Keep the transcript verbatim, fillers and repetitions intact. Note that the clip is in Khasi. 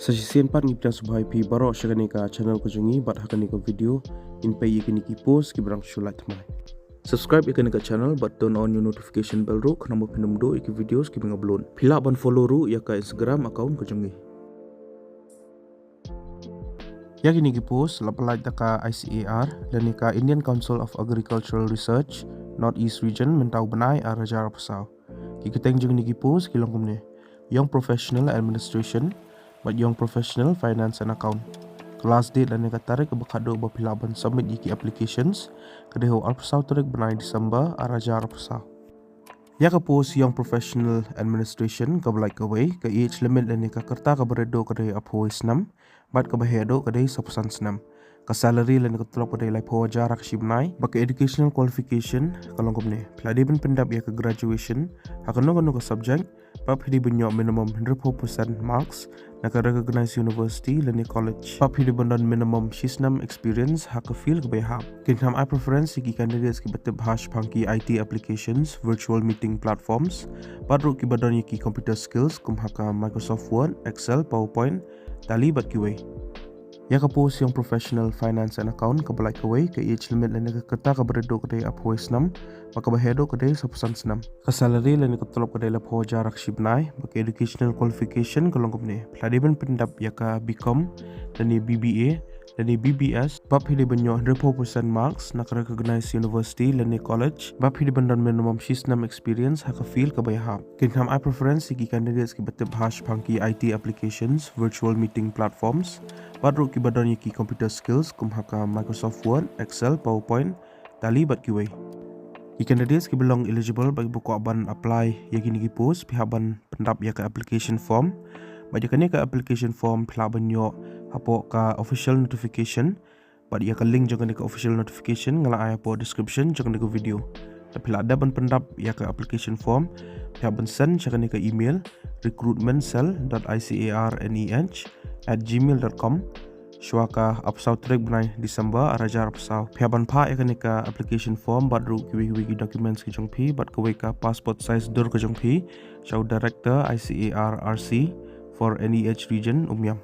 Sa shisien pat ngi pdiang sngewbha ïa phi baroh sha kane ka channel ka jong ngi bad ha kane ka video ngin peit ïa kine ki post kiba dang shu lait thymmai. Subscribe ïa kane ka channel bad turn on ïa u notification bell ruh khnang ba phin ym duh ïa ki videos kiba nga upload. Phi lah ban follow ruh ïa ka Instagram account ka jong ngi. Ïa kine ki post la pynlait da ka I C A R lane ka Indian Council of Agricultural Research, North East Region, mynta u bnai ar hajar arphew saw. Ki kyrteng jong kine ki post ki long kumne: Young Professional Administration bad Young Professional Finance and Account. Ka last date lane ka tarik kaba khatduh ba phi lah ban submit ïa ki applications ka dei ha u arphew saw tarik bnai December ar hajar arphew saw. Ïa ka post Young Professional Administration kaba lait kawei, ka age limit lane ka rta kaba rit duh ka dei arphew wei snem bad kaba heh duh ka dei sawphew san snem. Ka salary lane ka tulop ka dei laiphew hajar ha ka shi bnai. Bad ka educational qualification ka long kumne: phi la dei ban pyndep ïa ka graduation ha kano kano ka subject bad phi dei ban ïoh minimum hynriewphew percent marks na ka recognized university lane college. Bad phi dei ban don minimum shi snem experience ha ka field kaba ïahap. Kin kham ai preference ïa ki candidates kiba tip bha shaphang ki I T applications, virtual meeting platforms bad ruh kiba don ïa ki computer skills kum ha ka Microsoft Word, Excel, PowerPoint, Tally bad kiwei. Ïa ka post Young Professional Finance and Account kaba lait kawei, ka age limit lane ka rta kaba rit duh ka dei arphew wei snem bad kaba heh duh ka dei sawphew san snem. Ka salary lane ka tulop ka dei laiphew hajar ha ka shi bnai. Bad ka educational qualification ka long kumne: phi la dei ban pyndep ïa ka B Com lane B B A lane B B S bad phi dei ban ïoh hynriewphew percent marks na ka recognized university lane college bad phi dei ban don minimum shi snem experience ha ka field kaba ïahap. Kin kham ai preference ïa ki candidates kiba tip bha shaphang ki I T applications, virtual meeting platforms bad ruh kiba don ïa ki computer skills kum ha ka Microsoft Word, Excel, PowerPoint, Tally bad kiwei. Ki candidates kiba long eligible bad kiba kwah ban apply ïa kine ki post, phi hap ban pyndep ïa ka application form. Bad ïa kane ka application form phi lah ban ïoh hapoh ka official notification. Bad ïa ka link jong kane ka official notification nga la ai hapoh description jong kane ka video. Lada phi la dep ban pyndep ïa ka application form, phi hap ban send sha kane ka email: recruitment cell dot I C A R N E H at gmail dot com shuwa ka arphew saw tarik bnai December ar hajar arphew saw. Phi hap ban phah ïa kane ka application form bad ruh kiwei kiwei ki documents ki jong phi bad kawei ka passport size dur ka jong phi sha u director I C A R R C for N E H region, Umiam.